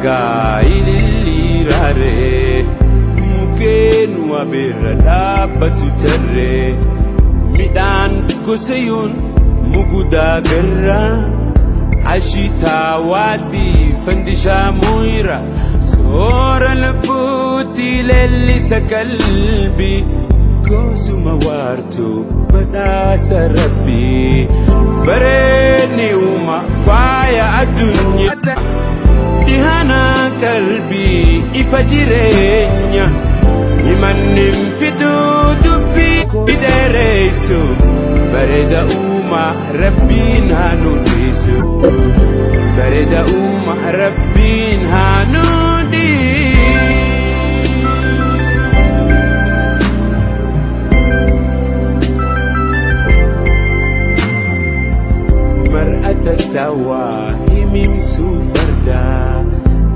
Ragaa ililliiraaree mukkeen wabeerra dhaabbatu tarree midhaan gosayuun mugudaa garraa ashitaa waadii fandishaa mooyira soora lubbuutti leellisa qalbii goosuma waartuu badhaasa rabbii bareedni uuma faaya addunyaa. Dhihana qalbii ifa jireenya himanni fiduu dubbii dheeressu bareeda uumaa rabbiin haa nu dhiisu bareeda uumaa rabbiin haa nu dhiisu. Mar'ata sawaa himimsuu fardaa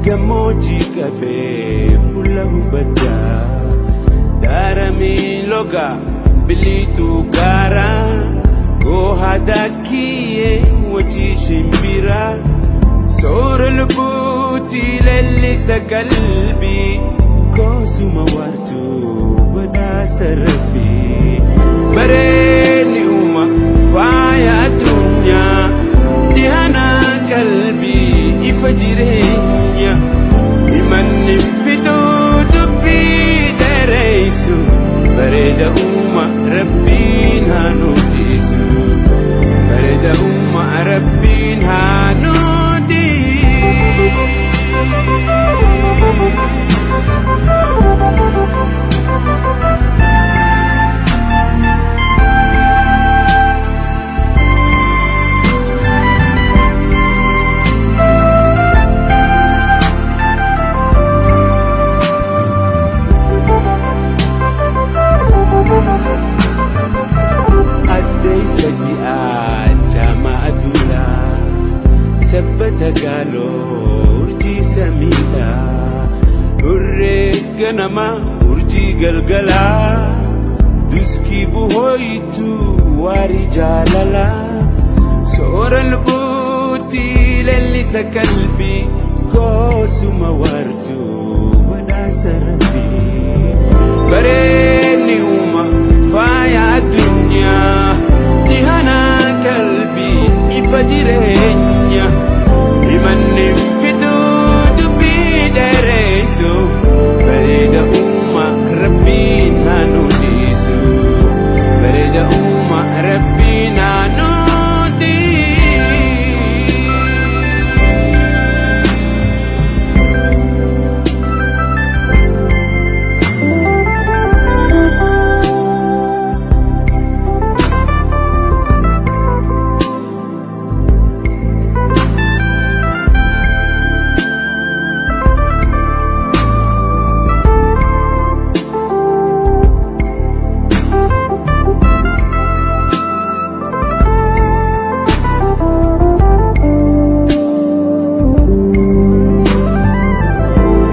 gammoojjii qabee fuula hubaddaa daaramii loga biliituu gaaraa goohaa daakiyyee wajjii shimbiraa soora lubbuutti leellisa qalbii goosuma waartuu badhaasa rabbii bareedni uuma faaya addunyaa dhihana qalbii ifa jireenya himanni fiduu dubbii dheeressu bareeda uuma rabbiin haa nu dhiisu bareeda uuma rabbiin haa nu dhiisu. Addeessa ji'aa jaamaa aduudhaa sabbata gaaloo urjii samiidhaa hurree ganamaa urjii galgalaa duskii buhooyitu waarii jaalalaa soora lubbuutti leellisa qalbii goosuma waartuu badhaasa rabbii bareedni uuma faaya addunyaa dhihana qalbii ifa jireenya himanni fiduu dubbii dheeressu bareeda uuma rabbiin haa nu dhiisu bareeda uuma rabbiin haa nu dhiisu.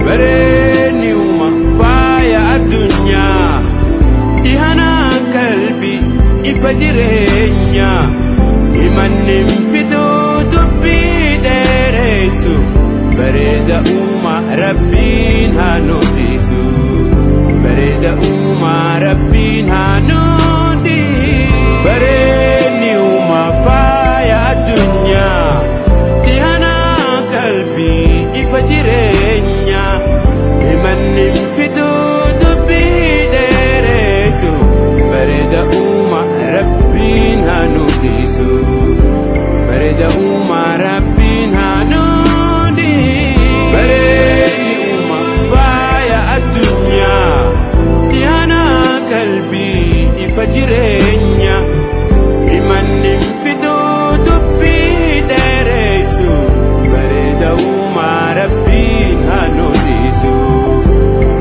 Bareedni uuma faaya addunyaa dhihana qalbii ifa jireenya himanni fiduu dubbii dheeressu bareeda uuma rabbiin haa nu dhiisu bareeda uuma rabbiin haa nu dhiisu bareedni uuma faaya addunyaa dhihana qalbii ifa jireenya himanni fiduu dubbii dheeressu bareeda uuma rabbiin haa nu dhiisu bareeda uuma rabbiin haa nu dhiisu bareedni uuma faaya addunyaa dhihana qalbii ifa jireenya himanni fiduu dubbii dheeressu bareeda uuma rabbiin haa nu dhiisu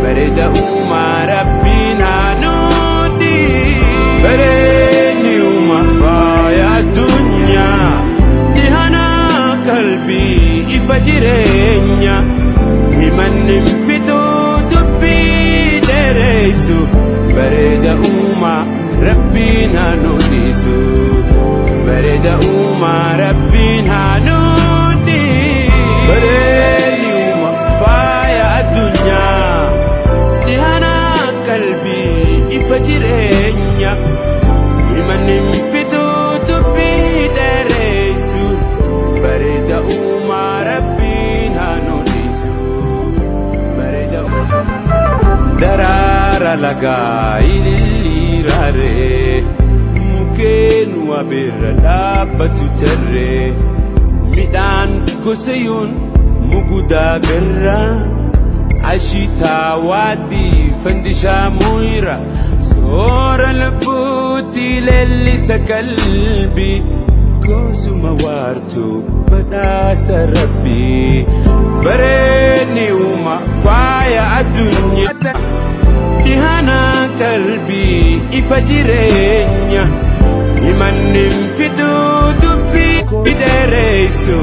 bareeda uuma rabbiin haa nu dhiisu bareedni uuma faaya addunyaa dhihana qalbii ifa jireenya himanni fiduu dubbii dheeressu bareeda uuma rabbiin haa nu dhiisu bareeda uuma rabbiin haa nu dhiisu bareedni uuma jireenya himanni fiduu dubbii dheeressu bareeda uumaa rabbiin haa nu dhiisu bareeda daraara lagaa ililiiraaree mukkeen waa bira dhaabbatu tarree midhaan gosayuun mugudaa garraa ashitaa waadii fandishaa muyra soora lubbuutti leellisa qalbii goosuma waartuu badhaasa rabbii bareedni uuma faaya addunyaa dhihana qalbii ifa jireenya himanni fiduu dubbii dheeressu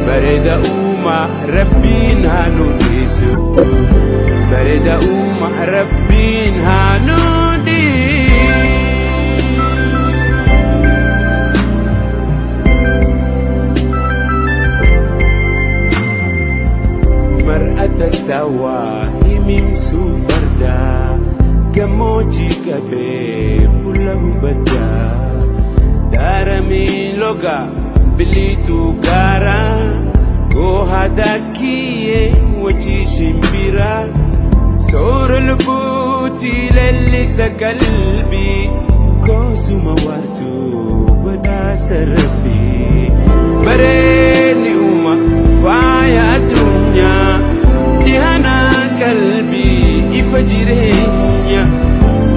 bareeda uumaa rabbiin haa nu dhiisu bareeda uumaa rabbiin haa nu dhiisu. Mar'ata sawaa himimsuu fardaa gammoojjii qabee fuula hubataa daaramii loga biliituu gaaraa goohadaa kiyyee wajjii shimbiraa soora lubbuutti leellisa qalbii goosuma waartuu badhaasa rabbii bareedni uuma faaya addunyaa dhihana qalbii ifa jireenya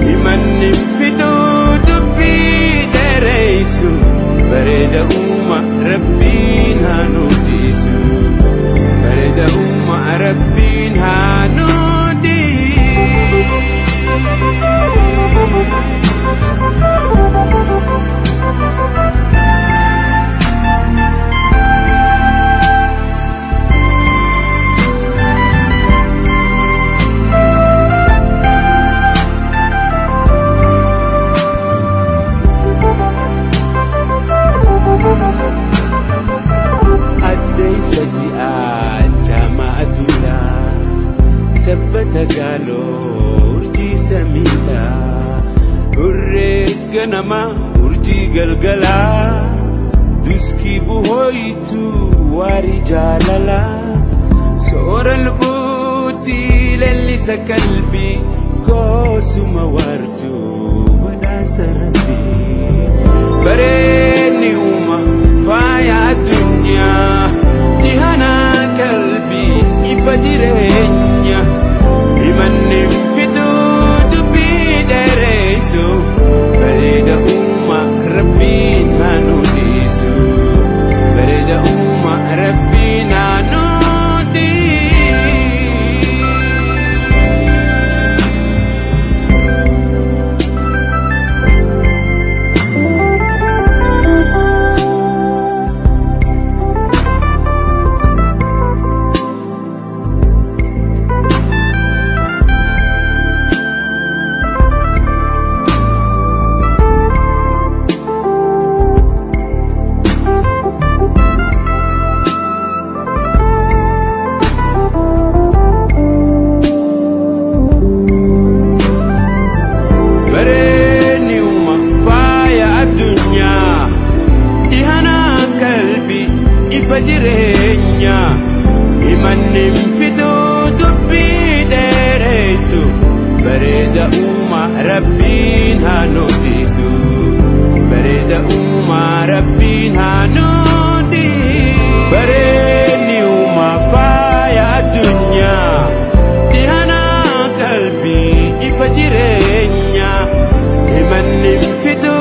himanni fiduu dubbii dheeressu bareeda uuma rabbiin haa nu dhiisu bareeda uuma rabbiin haa nu Addeessa ji'aa jaamaatulaa sabbata gaaloo urjii samiidhaa hurree ganama urjii galgalaa duskii buhooyitu waarii jaalalaa soora lubbuutti leellisa qalbii goosuma waartuu badhaasa rabbii bareedni uuma faaya addunyaa dhihana qalbii ifa jireenya himanni fiduu dubbii dheeressu bareeda uuma rabbiin haa nu dhiisu bareeda uuma rabbiin haa nu Bareedni uuma faaya addunyaa dhihana qalbii ifa jireenya himanni fiduu dubbii dheeressu bareeda uuma rabbiin haa nu dhiisu bareeda uuma rabbiin haa nu dhiisu bareedni uuma faaya addunyaa dhihana qalbii ifa jireenya himanni fiduu